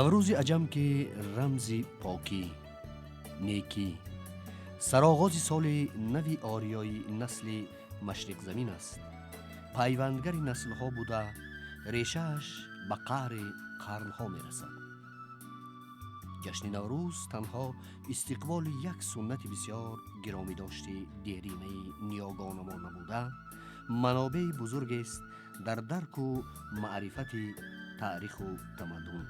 Наврӯзи аҷам, ки рамзи покӣ, некӣ, сароғози соли нави ориёи насли машриқзамин аст, пайвандгари наслҳо буда, решааш ба қаъри қарнҳо мерасад. Ҷашни Наврӯз танҳо истиқболи як суннати бисёр гиромидошти деринаи ниёгонамон набуда, манобеи бузургест дар дарку маърифати таъриху тамаддун,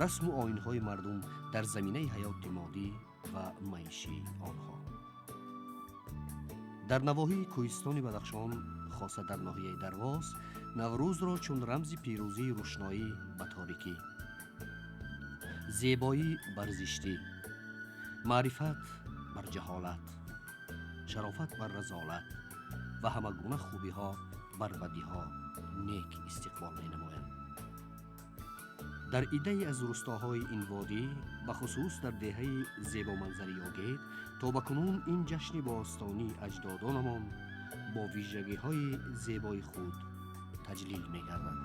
расму оинҳои мардум дар заминаи ҳаёти моддӣ ва маишии онҳо. Дар навоҳии кӯҳистони Бадахшон, хоса дар ноҳияи Дарвоз, Наврӯзро чун рамзи пирӯзии рӯшноӣ ба торикӣ, зебоӣ бар зиштӣ, маърифат бар ҷаҳолат, шарофат бар разолат ва ҳама гуна хубиҳо бар бадиҳо нек истиқбол менамоянд. Дар иддае аз рустоҳои ин водӣ, бахусус дар деҳаи зебоманзари Ёгет, то ба кунун ин ҷашни бостонии аҷдодонамон бо вижагиҳои зебои худ таҷлил мегардад.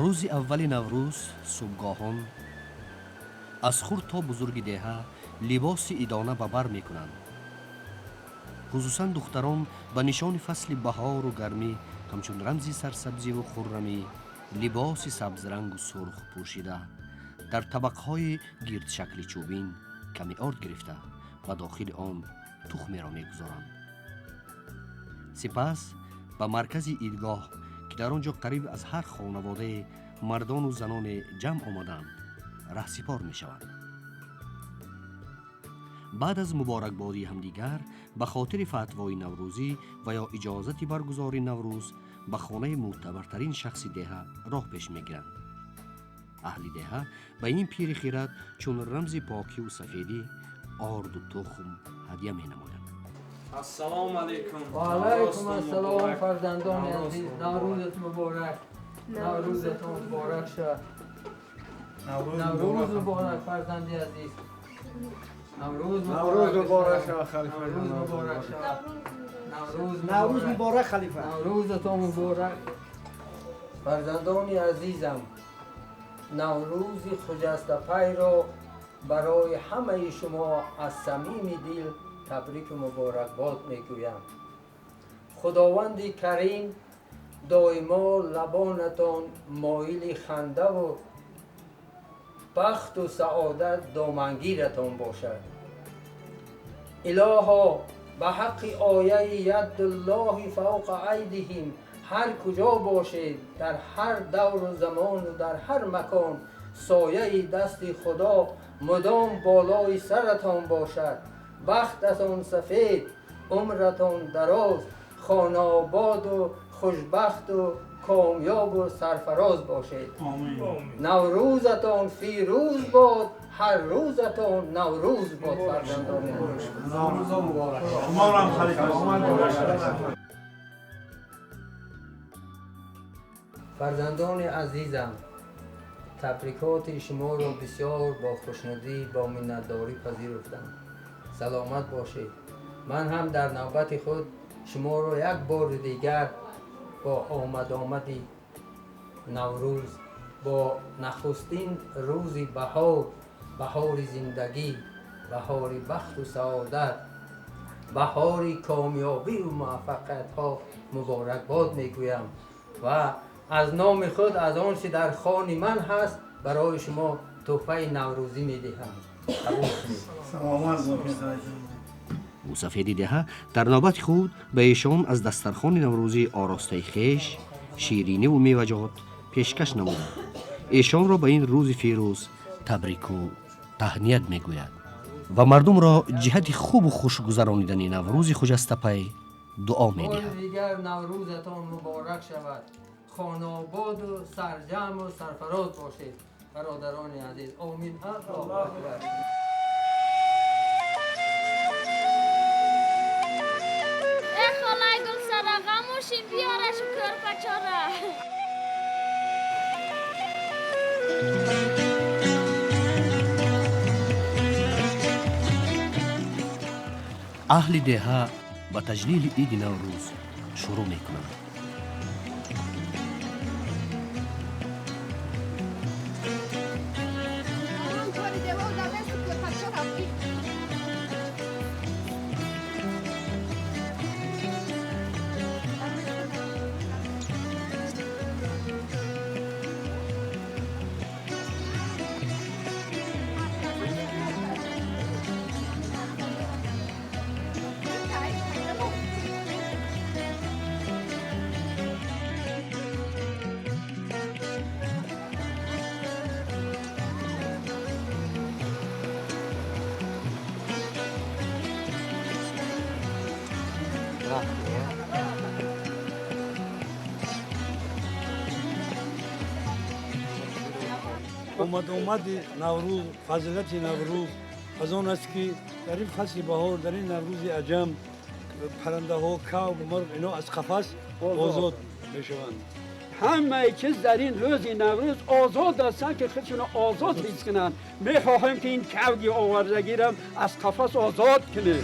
Рӯзи аввали Наврӯз субҳгоҳон аз хурд то бузурги деҳа либоси идона ба бар мекунанд. Хусусан духтарон ба нишони фасли баҳору гармӣ, ҳамчун рамзи сарсабзиву хуррамӣ, либоси сабзрангу сурх пӯшида, дар табақҳои гирдшакли чӯбин каме орд гирифта, ба дохили он тухмеро мегузоранд. Сипас ба маркази идгоҳ, ки дар он ҷо қариб аз ҳар хонаводае мардону заноне ҷамъ омаданд, раҳсипор мешаванд. Баъд аз муборакбодии ҳамдигар ба хотири фатвои наврӯзӣ ва ё иҷозати баргузории Наврӯз, ба хонаи мӯътабартарин шахси деҳа роҳ пеш мегиранд. Аҳли деҳа ба ин пири хирад чун рамзи покиву сафедӣ орду тухм ҳадя менамоянд. Ассалому алайкум. Ва алайкум ассалом, фарзандони азиз, Наврӯзат муборак, Наврӯзатон муборак шавад. Наврӯз муборак, фарзанди азиз. Наврӯз муборак шавад, халифа. Наврӯз муборак шавад. Наврӯз муборак, халифа. Наврӯзатон муборак. Фарзандони азизам, Наврӯзи хуҷастапайро барои ҳамаи шумо аз самими дил табрику муборакбод мегӯям. Худованди Карим доимо лабонатон моили хандаву бахту саодат домангиратон бошад. Илоҳо, ба ҳаққи ояи яддуллоҳи фавқа айдиҳим, ҳар куҷо бошед, дар ҳар давру замону дар ҳар макон сояи дасти Худо мудом болои саратон бошад. Бахтатон сафед, умратон дароз, хонаободу хушбахту комёбу сарфароз бошед. Наврӯзатон фирӯз бод, ҳар рӯзатон Наврӯз бод, фарзандони. Шуморам, халифа. Фарзандони азизам, табрикоти шуморо бисёр бо хушнудӣ, бо миннатдорӣ пазируфтам. Саломат бошед. Ман ҳам дар навбати худ шуморо як бори дигар бо омад-омади Наврӯз, бо нахустин рӯзи баҳор, баҳори зиндагӣ, баҳори бахту саодат, баҳори комёбӣ ва муваффақиятҳо муборакбод мегӯям ва аз номи худ аз он чи дар хони ман ҳаст барои шумо туҳфаи наврӯзӣ медиҳам. Қабул кунед. Саломат бошед. Мӯсафеди деҳа дар навбати худ ба эшон аз дастархони наврӯзии оростаи хеш шириниву меваҷот пешкаш намуда, эшонро ба ин рӯзи фирӯз табрику таҳният мегӯяд ва мардумро ҷиҳати хубу хуш гузаронидани Наврӯзи хуҷастапай дуо медиҳад. Бори дигар Наврӯзатон муборак шавад. Хонаободу сарҷамъу сарфароз бошед, бародарони азиз. Омин. Аллоҳу акбар. Э холай Гулсара, ғамушин биёрашу кӯрпачора. Аҳли деҳа ба таҷлили иди Наврӯз шурӯъ мекунанд. Омад-омади Наврӯз, фазилати Наврӯз аз он аст, ки дар ин фасли баҳор, дар ин Наврӯзи аҷам, паррандаҳо, кавк, мурғ, ино аз қафас озод мешаванд. Ҳамаи чиз дар ин рӯзи Наврӯз озод ҳастанд, ки худшонро озод ҳис кунанд. Мехоҳем, ки ин кавги овардагирам аз қафас озод кунем.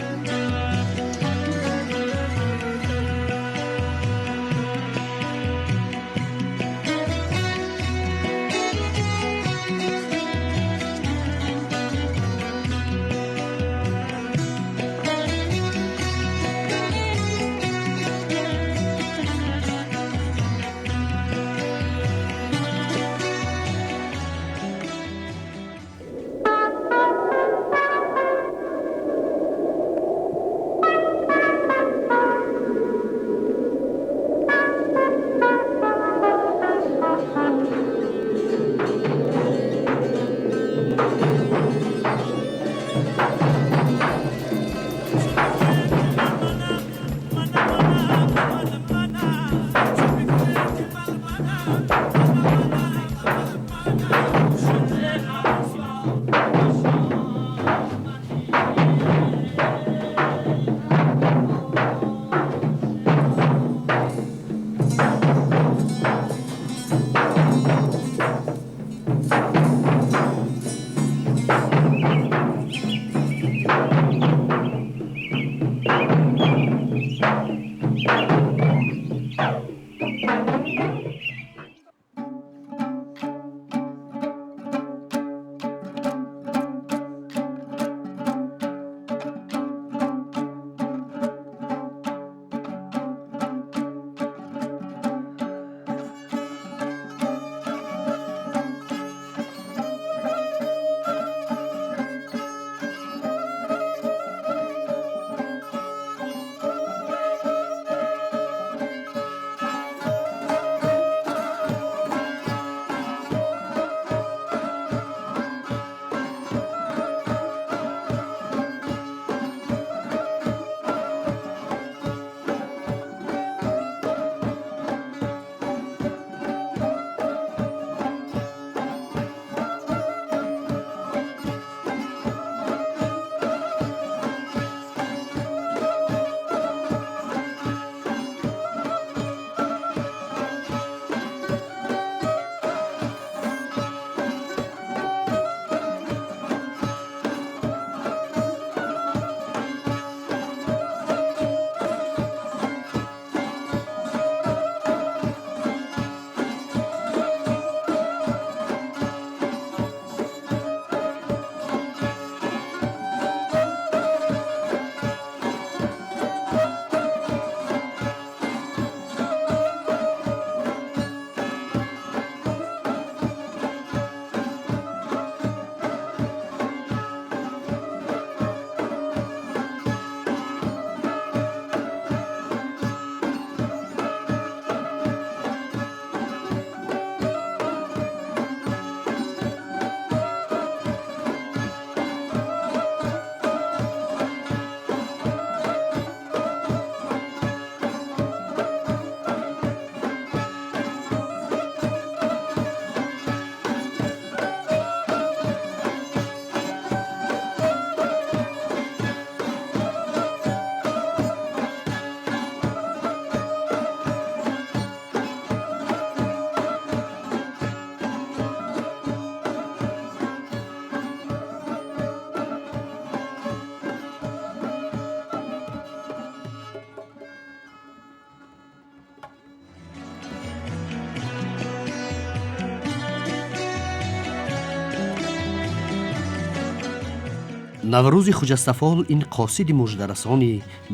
Наврӯзи Хуҷастафол ин қосиди муждарасони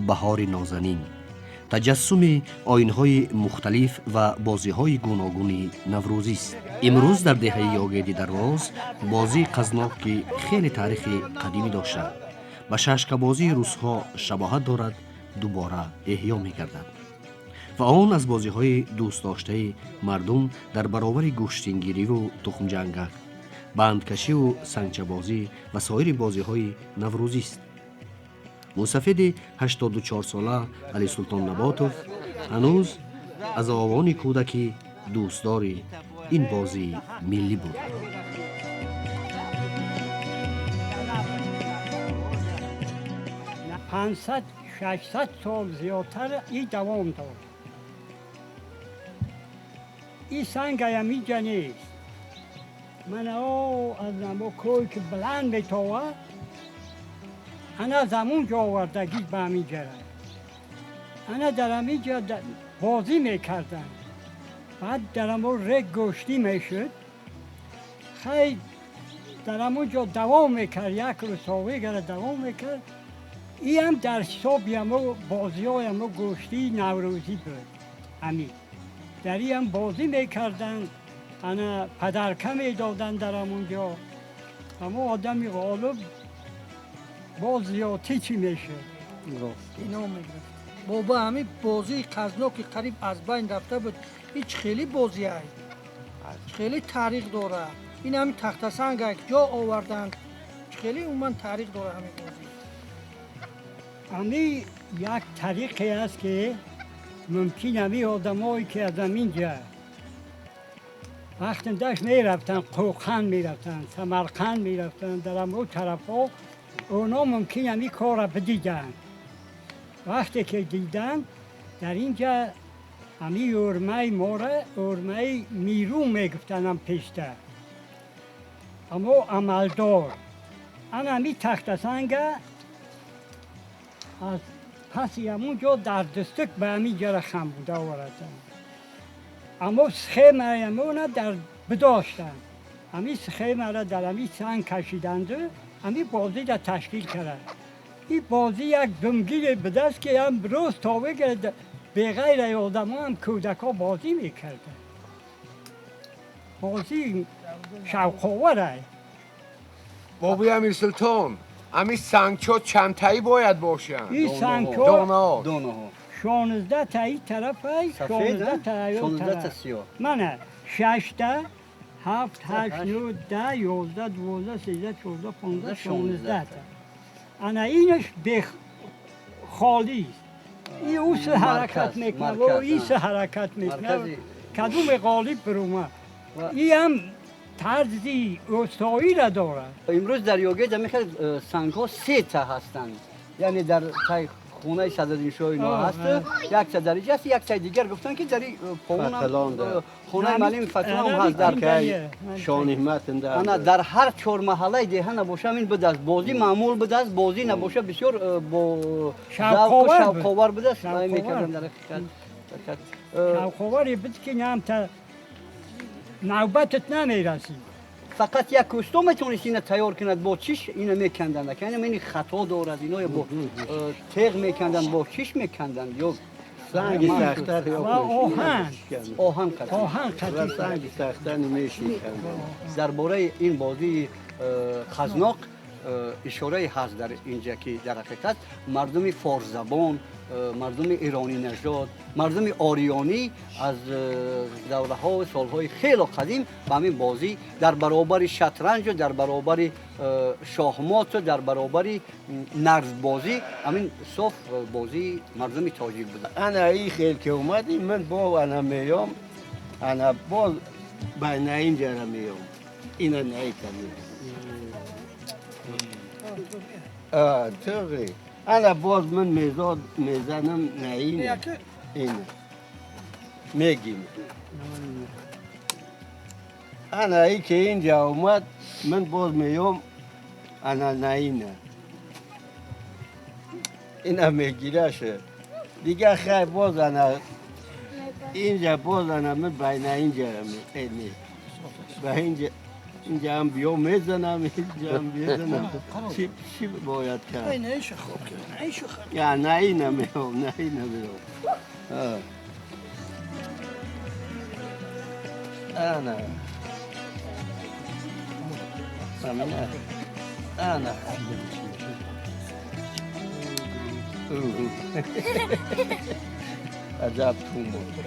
баҳори нозанин, таҷассуми оинҳои мухталиф ва бозиҳои гуногуни наврӯзист. Имрӯз дар деҳаи Ёгеди Дарвоз бозии қазноқ, ки хеле таърихи қадимӣ дошта, ба шашкабозии русҳо шабоҳат дорад, дубора эҳё мегардад ва он аз бозиҳои дӯстдоштаи мардум дар баробари гӯштингириву тухмҷангак, бандкашиву сангчабозӣ ва соири бозиҳои наврӯзист. Мусафиди 84-сола Алисултон Наботов ҳанӯз аз овони кӯдакӣ дӯстдори ин бозии миллӣ буд. 500-600 сол зиёдтар и давом дод. И сангаям иҷа нест. Мана о аз намо кӯй ки баланд метова, ана аз ҳамун ҷо овардагӣ ба ҳамин ҷара. Ана дар ҳамин ҷо бозӣ мекарданд. Баъд дар ҳамон рег гӯштӣ мешуд. Хай дар ҳамон ҷо давом мекард, як рӯз совегара давом мекард. Иам дар ҳисоби ҳамо бозиҳои ҳамо гӯштии наврӯзӣ буд. Ҳамин. Дар иам бозӣ мекарданд, ана падарка медоданд дар ҳамон ҷо. Ҳамо одами ғолиб боз зиёдтӣ чӣ мешуд? Ином мегирифт. Боба ҳамин бозии қазно ки қариб аз байн рафта буд, ҳеҷ хеле бозиай. Хеле таърих дорад. Ин ҳамин тахтасанга ҷо оварданд. Хеле умуман таърих дорад ҳамин бозӣ. Ҳамин як тариқе аст ки мумкин ҳамин одамое ки аз ҳамин ҷа вақтндаш мерафтанд, Қӯқанд мерафтанд, Самарқанд мерафтанд, дар ҳамон тарафҳо оно мумкин ҳамин корро бидиданд. Вақте ки диданд, дар ин ҷа ҳамин ӯрмаи моро ӯрмаи мирун мегуфтанд ҳам пештар. Аммо амалдор. Ана ҳамин тахтасанга аз паси ҳамон ҷо дар дастук ба ҳамин ҷара хам буда оварданд. Аммо схемаи ҳамона дар бидоштанд. Ҳамин схемаро дар ҳамин санг кашиданду ҳамин бозиро ташкил карданд. Ин бозӣ як думгире будааст ки ҳам рӯз то бигирад беғайри одамо ҳам кӯдакҳо бозӣ мекарданд. Бозӣ шавқовар аст. Бобои Амирсултон, ҳамин сангчо чандтаӣ бояд бошанд? Ин сангчо донаҳо 16 та ин тарафай, 16 та он тараф. Мана 6 та, 7, 8, 9, 10, 11, 12, 13, 14, 15, 16 та. Ана инаш бехолист. Ин ӯ ҳаракат мекунад, ин ҳаракат мекунад. Кадуме ғолиб биромад. Ин ҳам тарзи ӯстоиро дорад. Имрӯз дар Ёгед ҳамин хел сангҳо се та ҳастанд. Яъне дар таи хонаи Садриддиншоҳ ино ҳаст, як та дар инҷа аст, як таи дигар гуфтанд ки дар хонаи маълими Фатулам ҳаст. Дар ана дар ҳар чор маҳаллаи деҳа набоша ҳамин будааст. Бозӣ маъмул будааст, бозӣ набоша бисёр бо шавқовар будааст. Мекардам дар ҳақиқат. Шавқоваре буд ки намта навбатат намерасид. Фақат як усто метавонист ина тайёр кунад, бо чиш ина меканданд. Ин хато дорад, ино бо теғ меканданд, бо чиш меканданд ё санги сахтар ё оҳан. Оҳан қатӣ. Оҳан қатӣ. Санги сахтар мешиканданд. Дар бораи ин бозии қазноқ ишорае ҳаст дар инҷа ки дар ҳақиқат мардуми форсзабон, мардуми иронӣ нажод, мардуми ориёнӣ аз давраҳо солҳои хело қадим ба ҳамин бозӣ дар баробари шатранҷу дар баробари шоҳмоту дар баробари нарзбозӣ ҳамин соф бозии мардуми тоҷик буда. Ана и хел ки омадӣ, ман бо ана меём, ана боз байна инҷара меём. Ина наитамем. Тӯғри. Ана боз ман мезод мезанам на ина. Ина. Мегим. Ана и ки инҷа омад, ман боз меём, ана на ина. Ина мегираша. Дигар хай боз ана инҷа боз ана ман байна инҷа не. Ба инҷа اینجا هم بیا میزنم، اینجا هم میزنم. چی باید کرد؟ نه ایشو خوب کرد، نه ایشو خوب. یا نه اینم میام، نه اینم میام. انا انا انا عجب تو بود.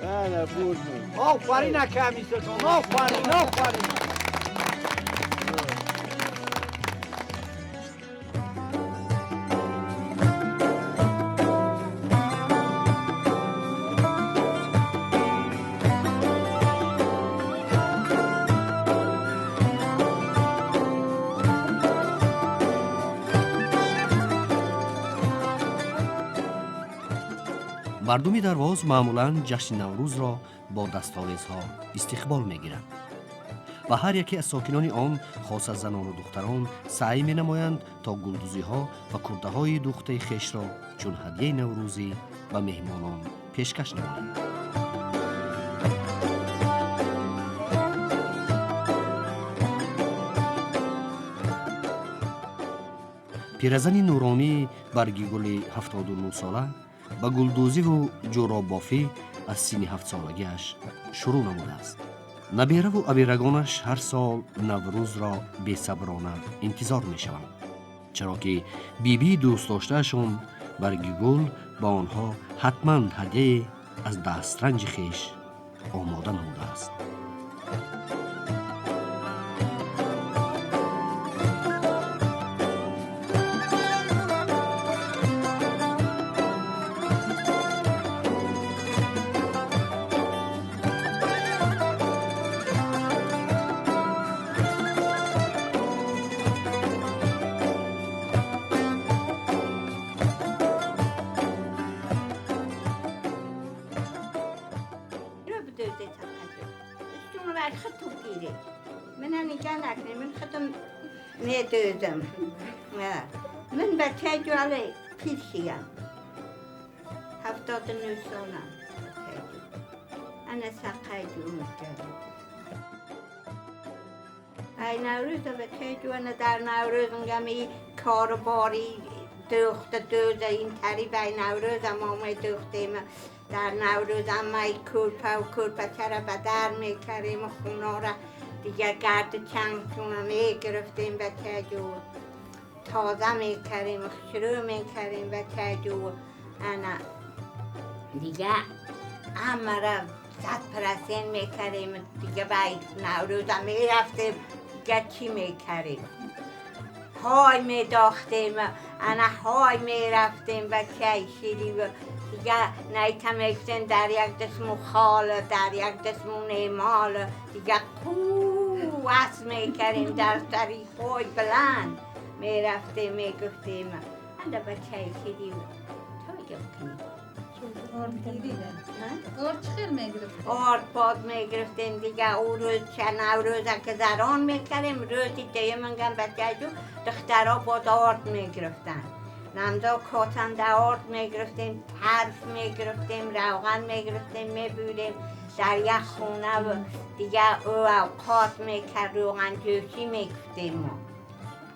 انا بود. آفرین اکه سلطان، آفرین آفرین. Мардуми Дарвоз маъмулан ҷашни Наврӯзро бо дастовезҳо истиқбол мегиранд ва ҳар яке аз сокинони он, хоса занону духтарон, саъй менамоянд, то гулдӯзиҳо ва куртаҳои духтаи хешро чун ҳадияи наврӯзӣ ба меҳмонон пешкаш намоянд. Пиразани нуронии Баргигули 79-сола ба гулдӯзиву ҷӯроббофӣ аз синни 7-солагиаш шурӯъ намудааст. Набераву аберагонаш ҳар сол Наврӯзро бесаброна интизор мешаванд, чаро ки бибии дӯстдоштаашон Баргигул ба онҳо ҳатман ҳадияе аз дастранҷи хеш омода намудааст. من بچه جواله پیر شیم، 79 سالم. انا سقای جون کردم. ای نوروز بچه جوانه در نوروز انگمی کاروباری دوخت دوز این تری بای نوروز هم آمه دوختیم. در نوروز هم ای کورپا و کورپچه را به در میکریم و خونا را دیگه گرد چنگ چونه میگرفتیم. بچه جو تازه میکردیم، شروع میکردیم. بچه جو انا دیگه همه را 100% میکردیم. دیگه باید نوروز هم میرفتیم، دیگه چی میکردیم؟ های میداختیم، انا های میرفتیم. بچه شیری دیگه نیتا میگفتیم در یک دسمو خال، در یک دسمو نیمال، دیگه قوس میکردیم در سری های بلند میرفتیم میگفتیم. انا بچه شیری تو میگم کنیم. آرد چه میگرفتیم؟ آرد باد میگرفتیم دیگه. او روز چه نوروز که زران میکردیم، روزی دیگه منگم بچه جو دخترها باد آرد میگرفتن. نمدا کاتنده آرد میگرفتیم، ترف میگرفتیم، روغن میگرفتیم، میبودیم در یک خونه و دیگه او اوقات میکرد، روغن جوشی میگفتیم ما.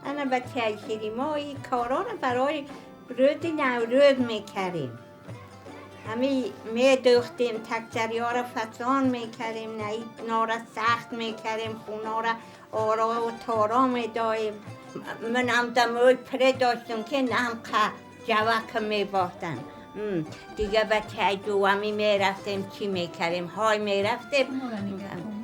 انا بچه شیری ما این کارا رو برای روز نوروز میکردیم. همی میدوختیم، تکتری ها را فسان میکردیم، اینا را سخت میکردیم، خونه را آرا و تارا میداییم. من هم دموی پره داشتم که نم که جوک میباختن. دیگه بچه جومی میرفتیم چی میکردیم؟ های میرفتیم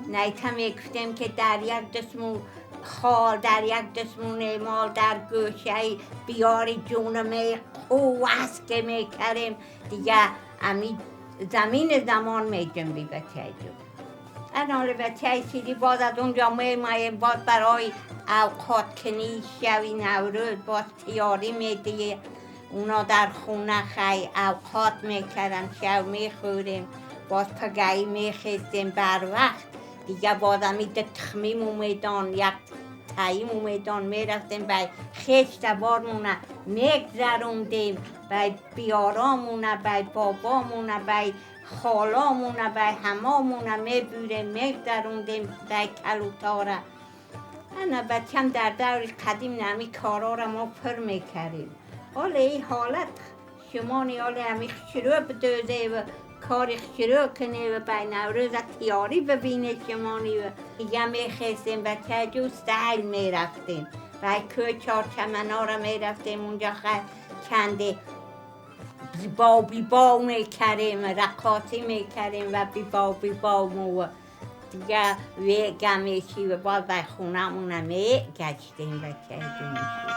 نیتا میگفتیم که در یک دسمو خال، در یک دسمو نیمال، در گوشه بیاری جونمه قوس که میکردیم. دیگه امی زمین زمان میجنبی بچه جو. انال بچه سیدی باز از اونجا میماییم، باز برای اوقات کنی شوی نوروز باز تیاری میدیه. اونا در خونه خی اوقات میکردن، شو میخوریم، باز پگهی میخیزیم بر وقت. دیگه باز همی تخمیم اومیدان، یک تعییم اومیدان میرفتیم به خیش تبارمونه میگذروندیم. بای بیارامونه، بای بابامونه، بای خالامونه، بای همامونه میبوریم میگذروندیم بای کلوتاره. انا بچم در دور قدیم نمی کارا را ما پر میکردیم. حالا این حالت شما حالا همی شروع بدوزه و کار شروع کنه و بای نوروز تیاری ببینه شمانی و دیگه میخواستیم بچه جو سیل میرفتیم. بای کوه چهارچمنا را میرفتیم، اونجا کنده بیباو بیباو میکردیم، رقاصی میکردیم و بیباو بیباو و دیگه ویگه میشی و باز بای خونه مونه میگشتیم بچه جو میشی.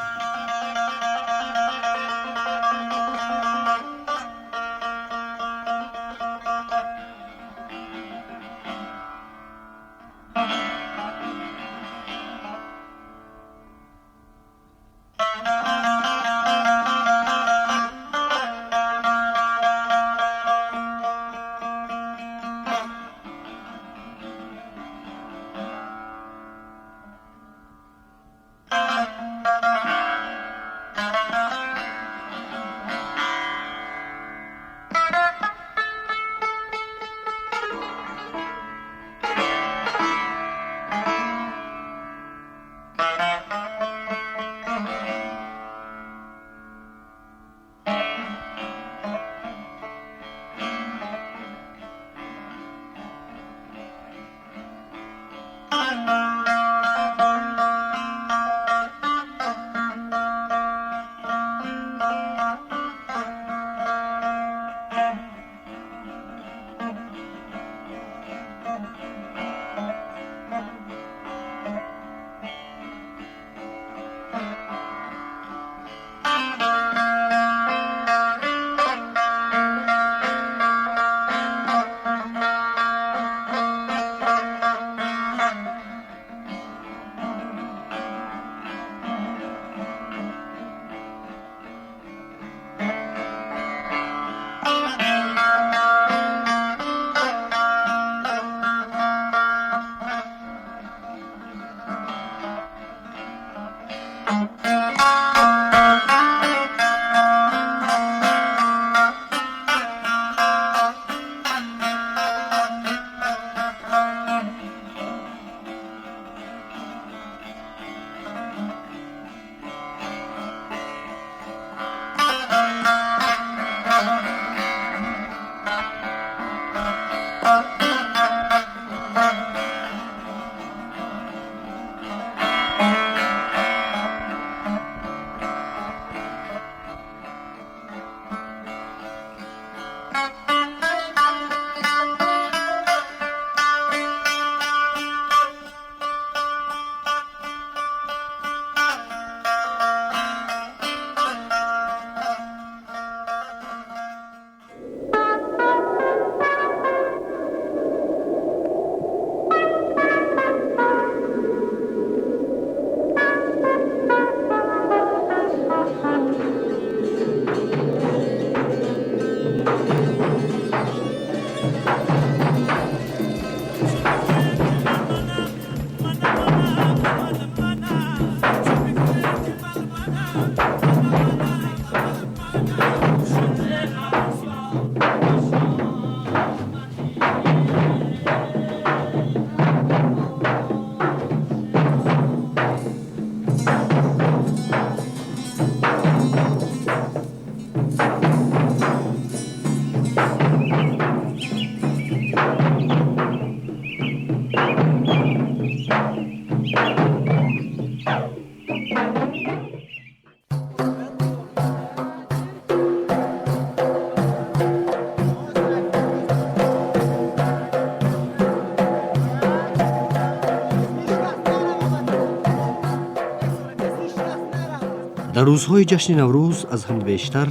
Дар рӯзҳои ҷашни Наврӯз аз ҳама бештар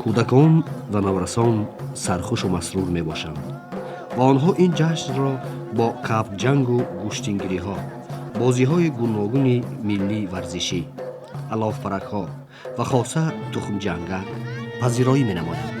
кӯдакон ва наврасон сархушу масрур мебошанд ва онҳо ин ҷашнро бо кафкҷангу гӯштингириҳо, бозиҳои гуногуни миллӣ варзишӣ, аловпаракҳо ва хоса тухмҷангак пазироӣ менамоянд.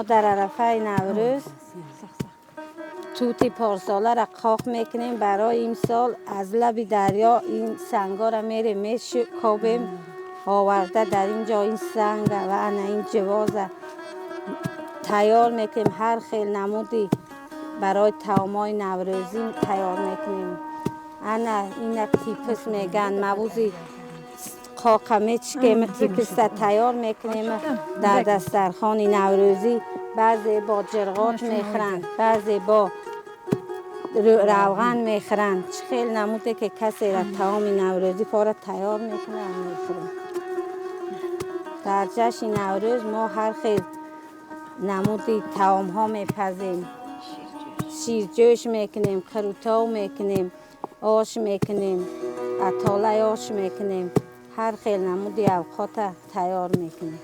Мо дар арафаи Наврӯз тути порсоларо қоқ мекунем. Барои имсол аз лаби дарё ин сангҳоро мерем мешкобем, оварда дар ин ҷо ин санга ва ана ин ҷивоза тайёр мекунем. Ҳар хел намуди барои таомҳои наврӯзӣ тайёр мекунем. Ана ина типис меган, мавузи қоқа мечикем, типиса тайёр мекунем. Дар дастархони наврӯзӣ баъзе бо ҷирғот мехӯранд, баъзе бо равған мехӯранд. Чӣ хел намуде ки касеро таоми наврӯзӣ пора тайёр мекунанд, мехӯранд. Дар ҷашни Наврӯз мо ҳар хел намуди таомҳо мепазем, ширҷӯш мекунем, қурутов мекунем, ош мекунем, атолаи ош мекунем, ҳар хел намуди авқота тайёр мекунем.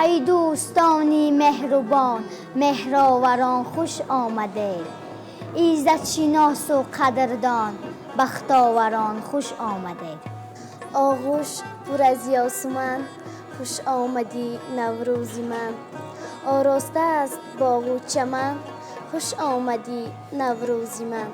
ای دوستانی مهربان، مهراوران خوش آمده. ایزد شناس و قدردان، بختاوران خوش آمده. آغوش پر از یاسمن، خوش آمدی نوروزی من. آراسته است باغ و چمن، خوش آمدی نوروزی من.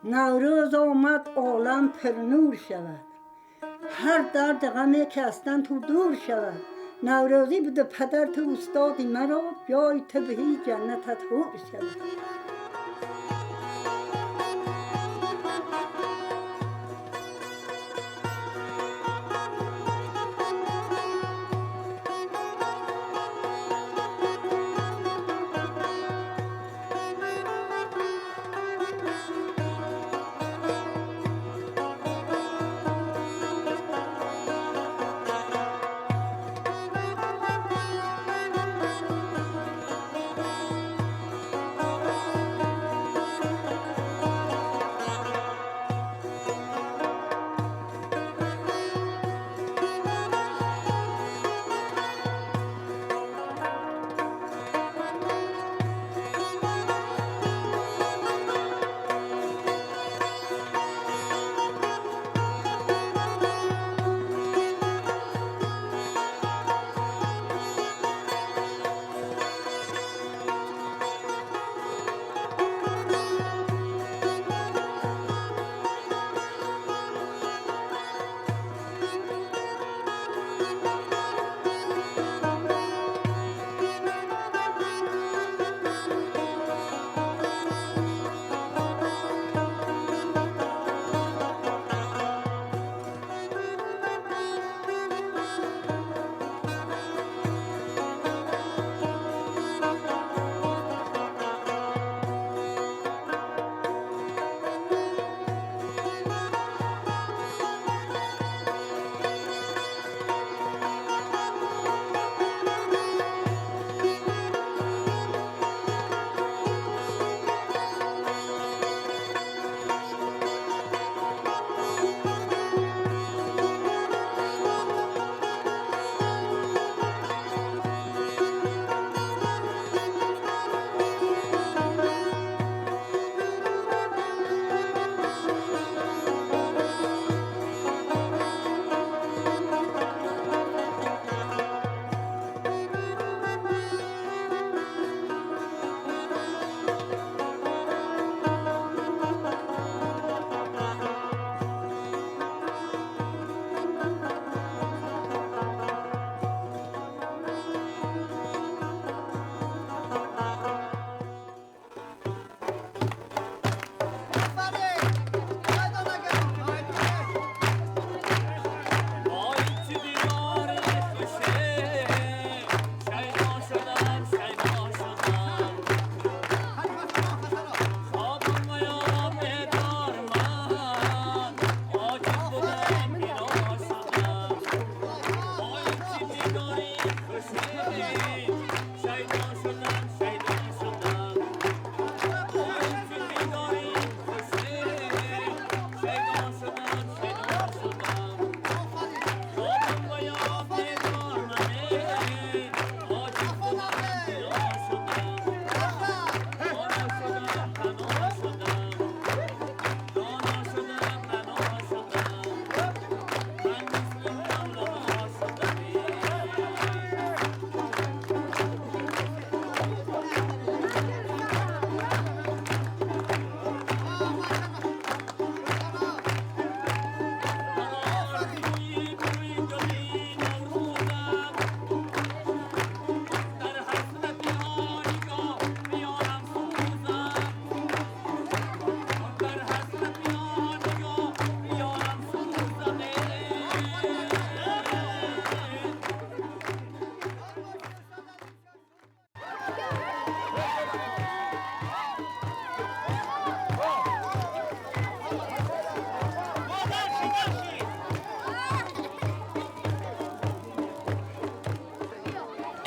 نوروز آمد عالم پر نور شود، هر درد غمی که هستن تو دور شود. نوروزی بده پدر تو استادی مرا، جای تو بهی جنتت حور شود.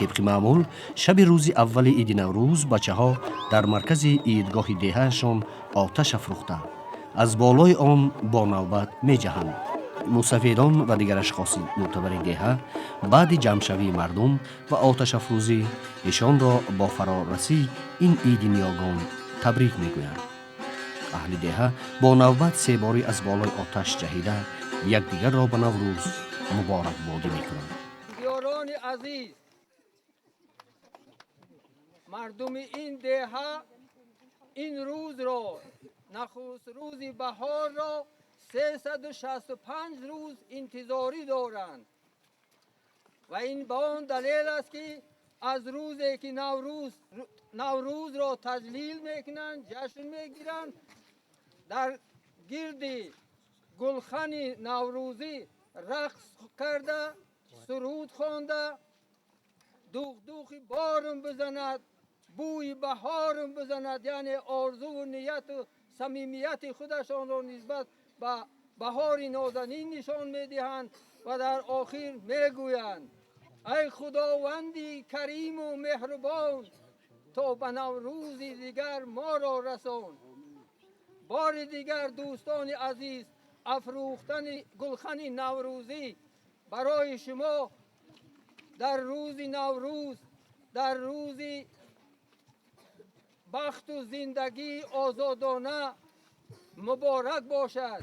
Тибқи маъмул, шаби рӯзи аввали иди Наврӯз бачаҳо дар маркази идгоҳи деҳаашон оташ афрӯхта, аз болои он бо навбат меҷаҳанд. Мусафедон ва дигар ашхоси мӯътабари деҳа баъди ҷамъшавии мардум ва оташафрӯзӣ эшонро бо фарорасии ин иди ниёгон табрик мегӯянд. Аҳли деҳа бо навбат себорӣ аз болои оташ ҷаҳида якдигарро ба Наврӯз муборакбодӣ мекунанд. Ёрони азиз, мардуми ин деҳа ин рӯзро, нахуст рӯзи баҳорро 365 рӯз интизорӣ доранд ва ин ба он далел аст, ки аз рӯзе ки Наврӯзро таҷлил мекунанд, ҷашн мегиранд, дар гирди гулхани наврӯзӣ рақс карда, суруд хонда, духдухи борум бизанад, бӯи баҳорум бизанад, яъне орзуву нияту самимияти худашонро нисбат ба баҳори нозанин нишон медиҳанд ва дар охир мегӯянд: ай Худованди кариму меҳрубон, то ба Наврӯзи дигар моро расон. Бори дигар, дӯстони азиз, афрӯхтани гулхани наврӯзӣ барои шумо дар рӯзи Наврӯз, дар рӯзи бахту зиндагии озодона муборак бошад.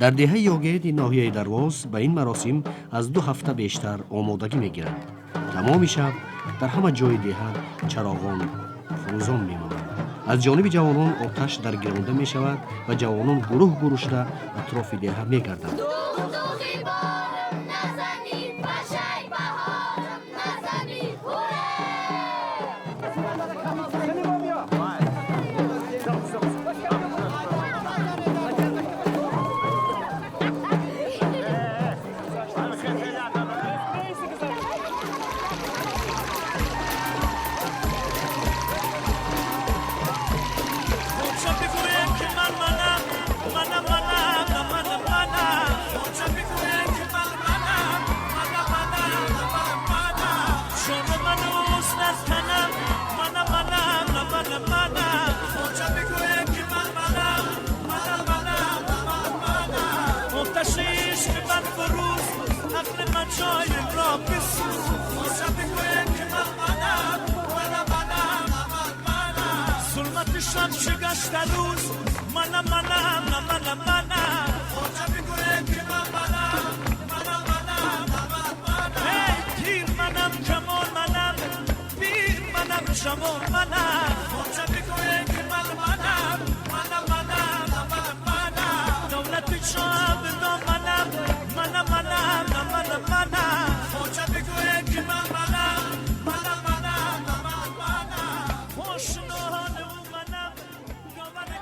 Дар деҳаи Ёгеди ноҳияи Дарвоз ба ин маросим аз 2 ҳафта бештар омодагӣ мегиранд. Тамоми шаб дар ҳама ҷои деҳа чароғон фурӯзон мемонанд. Аз ҷониби ҷавонон оташ даргиронда мешавад ва ҷавонон гурӯҳ гурӯҳ шуда атрофи деҳа мегарданд.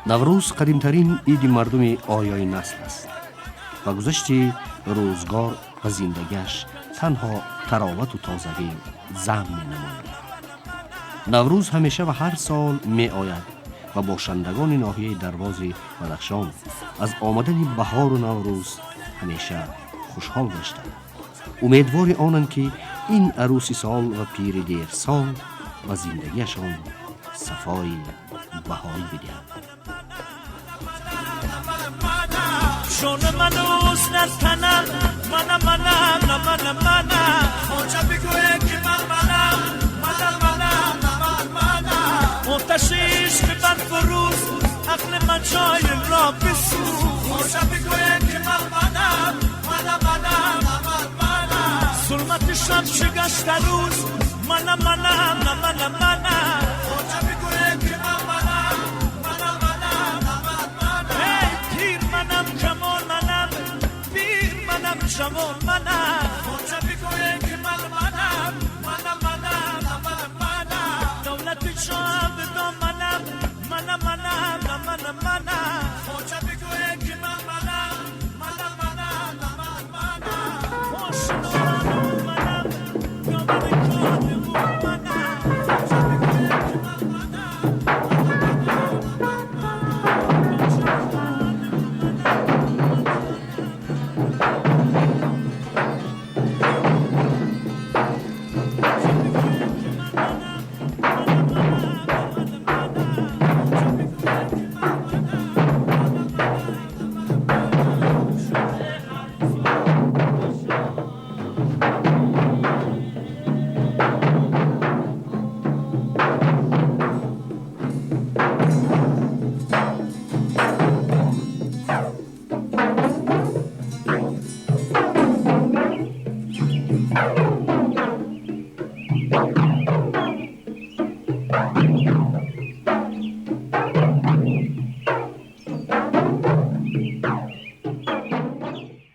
Наврӯз қадимтарин иди мардуми ориёи насл аст ва гузашти рӯзгор ва зиндагиаш танҳо таровату тозагӣ замм менамояд. Наврӯз ҳамеша ва ҳар сол меояд ва бошандагони ноҳияи Дарвози Бадахшон аз омадани баҳору Наврӯз ҳамеша хушҳол гаштанд, умедвори онанд, ки ин арӯси сол ва пири дерсол ба зиндагиашон сафои баҳорӣ бидиҳад. جان من اوز در تنم منم منم نه منم منم خواجه بگوه که من منم منم منم نه من منم آتش عشق بر فروز عقل من جای را بسوز خواجه بگوه که من منم منم منم نه من منم ظلمت شب چه گشت روز منم منم نه منم منم خواجه بگوه که من منم منم منم نه من منم ای پیر منم کمان منم پیر منم جوان منم.